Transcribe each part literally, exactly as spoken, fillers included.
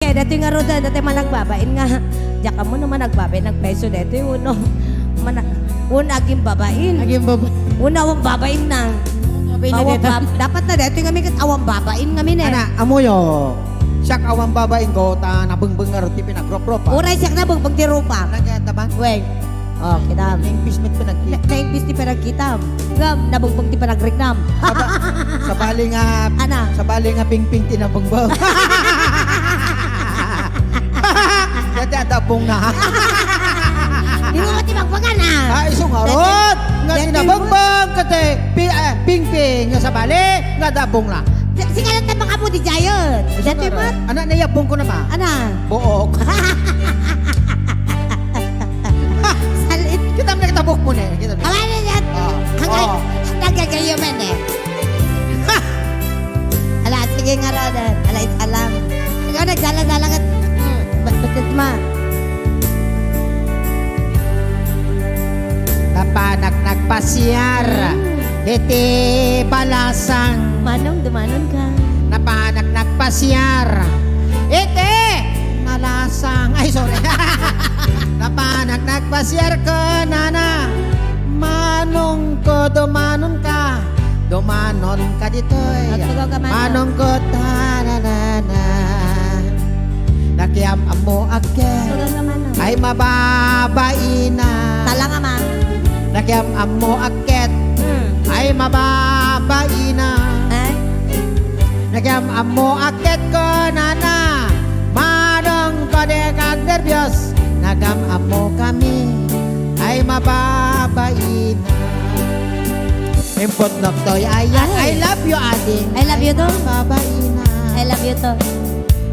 Datoy ngaruden, datoy managbabain nga. Diak ammo no managbabain, nagpayso datoy, uno. Mana-, uno agimbabain. Agimbabain. Uno awan babain na. Babain na Awan datoy. bab-, dapat na datoy ngamin ket awan babain ngamin eh. Ana, ammoyo. Siak awan babain ko, ta nabungbong ngarud ti pinagrupropa. Uray siak nabungbong ti rupa. Nagadaban? Wen. Oh, kitam. Naingpis met panagkita. Na-, naingpis ti panagkitam. Ngem, nabungbong ti panagriknam. Saba-, sabali nga, Ana. sabali nga pingping ti nabungbong. Dati adda bungna. Di mo mati magpagana. Ah, isu ngarud. Nga Dati, dati nabungbong, kati pi-, ah, pingping nga sabali, nga adda bungna. Si-, sika lang ta makamu di Giant. Isu Dati ngarud. mat. Ana, nayabong ko naman. Ana. Buok. Salit. Kita mo na kita buhok mo na eh. Kita mo. Awa na yan. Ah. Hanggang, Oh. hanggang gagayo man eh. Ha! Ala, sige nga, Rodan. Ala, isa lang. Ikaw, nagdala-dala ka. Hmm, ba't, ba't, ba't ma? Napanak nagpasiar Hmm. iti balasang. Manong, dumanon ka. Napanak nagpasiar iti Malasang. Ay, sorry. Napanak nagpasiar kenana. Manong ko, dumanon ka. Dumanon ka ditoy. Agtugaw ka, Manong. Manong ko, tananana. Nakiam-ammo akken. Agtugaw ka, Manong. Ay, mababaina. Tala nga, Ma. Nakiam-ammo akken. Hmm. Ay, mababaina. Ay. Nakiam-ammo akken kenana, Manong ko, dika agnerbios, nakiam-ammo kami, ay mababaina. Imputnok toy ayat, Ay. I love you, ading. I love you too. Ay, mababaina. I love you too.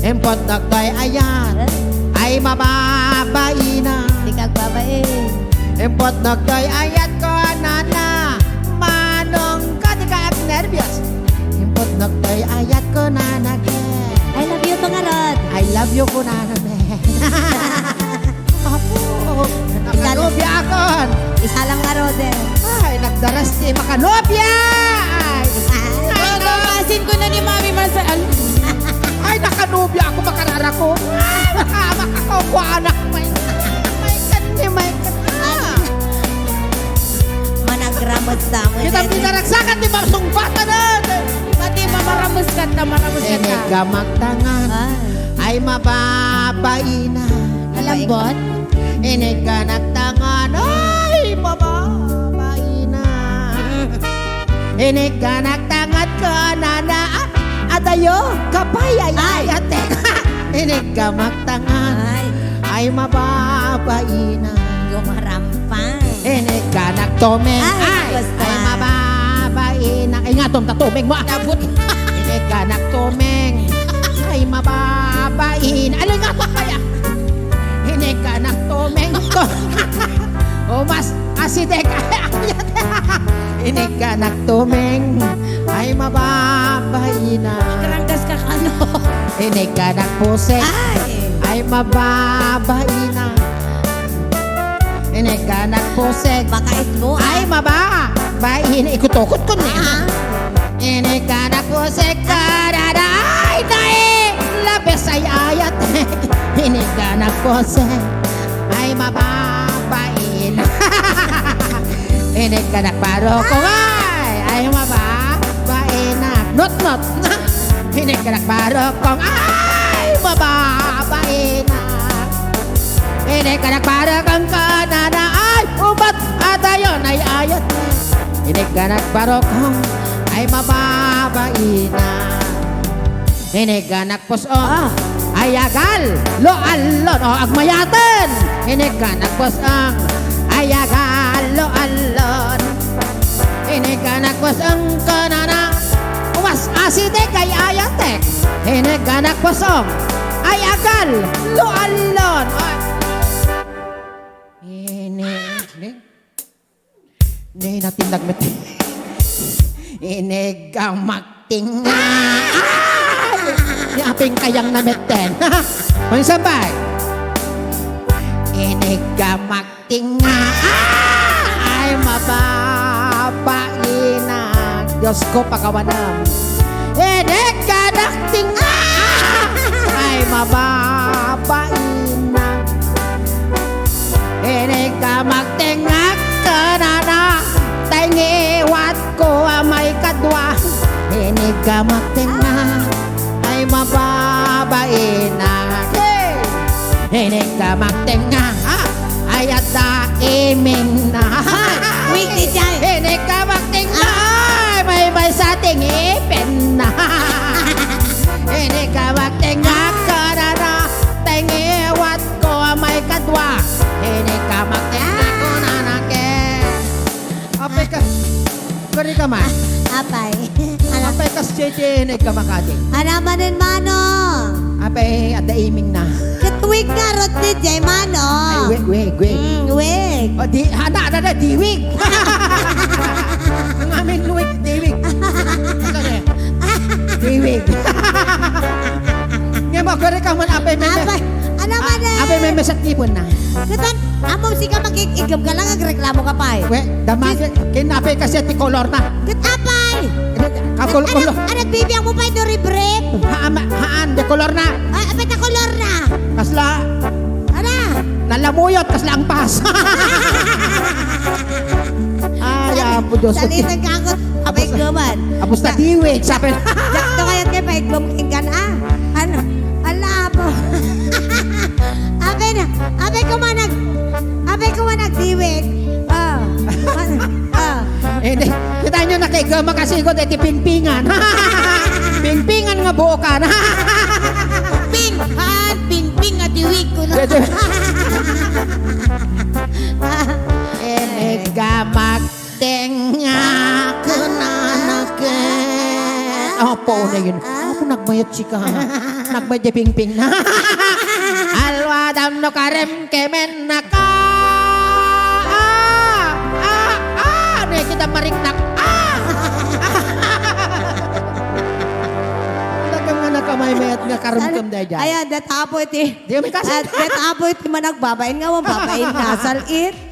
Imputnok toy ayat, Ay. ay mababaina. Dika agbabain. Imputnok toy ayat kenana, Manong ko, dika agnerbios. Imputnok toy ayat kenana, ke. I love you to ngarud. I love you kenana, me. Apo, Isa lang. nakanobia akon. Isa lang ngarud eh. Ay, nagdaras ti makanobia. Ay. Ay, Ay, no. Basin ko na ni Mami Masal. Ay, nakanobia ako, makararako. Ay, maka-, makakaupo anak. May, may kan ni, may kan. Ah. Managramos sa mo, Kita Dede. pinaragsakan ti marsungpatan, eh. Pati mamaramos ka, ta maramos ka. Inig ka magtangan. Ah. Ay, mababaina. Malambot? Inig ka nagtangan. Ay, mababaina. Inig ka nagtangan kenana. Ah, adayo, kapay, ay, Ay. ay, ate. Inig ka magtangan. Ay. Ay, mababaina. Gumarampang. Inig ka nagtumeng. Ay, Ay, gusto. ay, mababaina. Ay, nga, tum-, tatumeng mo, ah. Nabut. Inig ka nagtumeng. Ay, mababaina. Alay, nga, kaya. Inig ka nagtumeng. O, mas, aside ka. Inig ka nagtumeng. Ay, mababaina. Karanggas ka, ano? Inig ka nagpusek. Ay. Ay, mababaina. Inig ka nagpusek. Baka itbo, ah. Ay, mababaina. Ikutukot ko ni. Ah. Inig ka nagpusek, kadada. Ay, nailabes ay ayat. Inig ka nagpusek. Ay, mababaina. Inig ka nagparukong. Ay, ay, mababaina. Not, not. Inig ka nagparukong, ay, mababaina. Inig ka nagparukong kenana, ay, ubat, adayon, ay, ayat. Inig ka nagparukong, ay, mababaina. Inig ka nagpus-ong, Ah. ay, agal, lo, allon, o, agmayaten. Inig ka nagpus-ong, ay, agal, lo, allon. Inig ka nagpus-ong kenana. Umas aside kay ayatek. Inig ka nagpus-ong. Ay agal. Luallon. Ay. Inig. Ni, ni natindag met. Inig ka magtinga. Ay! Ni aping kayang na metten. Mansambay. Inig ka mag- Tinga, ah! Ay, mababaina. Diyos ko, pakawanam. Inig ka nagtinga, ah! Ay, maba- Kamaktenna ay mababaina. Hey! Inikkamaktenna, ah, ay adda imingna. Wait, di dyan. Inikkamaktenna, ah, ay may, may sa tingipenna. Inikkamaktenna, ah, kanana, tingiwat ko may kadwa. Inikkamaktenna, ah, kunana ket. Apay ka, kari ka man. Ah, apay. Ano? Apay kas J J na ikamakati. Ano manen, mano? Apay, adda imingna. Ket wig nga rod ni Jay, mano. Ay, wig, wig, wig. Mm, wig. O, di, hana, hana, hana, di wig. Ang amin wig, di wig. Ano eh? Di wig. Nga mo, kari ka man, apay, meme. Apay, ano manen? Apay, meme, sa tipon na. Ket an-, Amo, sika makig-igem ka lang, agreklamo ka pay. We, damag, kin apay kasi ti kolor na. Ket apay? Kakolkolo. Ano, ano, bibiyang mo pay no ribrib? Haan, haan, di kolor na. Ay, apay ta kolor na. Kasla. Ano? Nalamuyot, kasla ang pas. Ay, apo Diyos. Salitan ka ako. Apay gaman. Apos na diwig, sabi. Diyak to kayat kay paigem king kan, ah. Ano? Ala, apo. Apay na. Apay ko manag-, apay ko managdiwig. Oh. Oh. Eh, di, kita nyo, nakaiga, makasigot, eh, ti pingpingan. Pingpingan nga buokan. Ping, haan, pingping nga diwig ko na. Medyo. Inikkamak- Tenga kunana ket. Apo na yun. Apo, nagmayat sika. Nagmayat di pingping na. Alwadam no karem kemen naka. Ah! Ah! Ah! Ne kita mariknak. Ah! Talagang nga nakamaymayat nga karumkum daydiay. Ayan, datapo iti. Di kami kasi. Datapo iti managbabain nga, babain nasal it.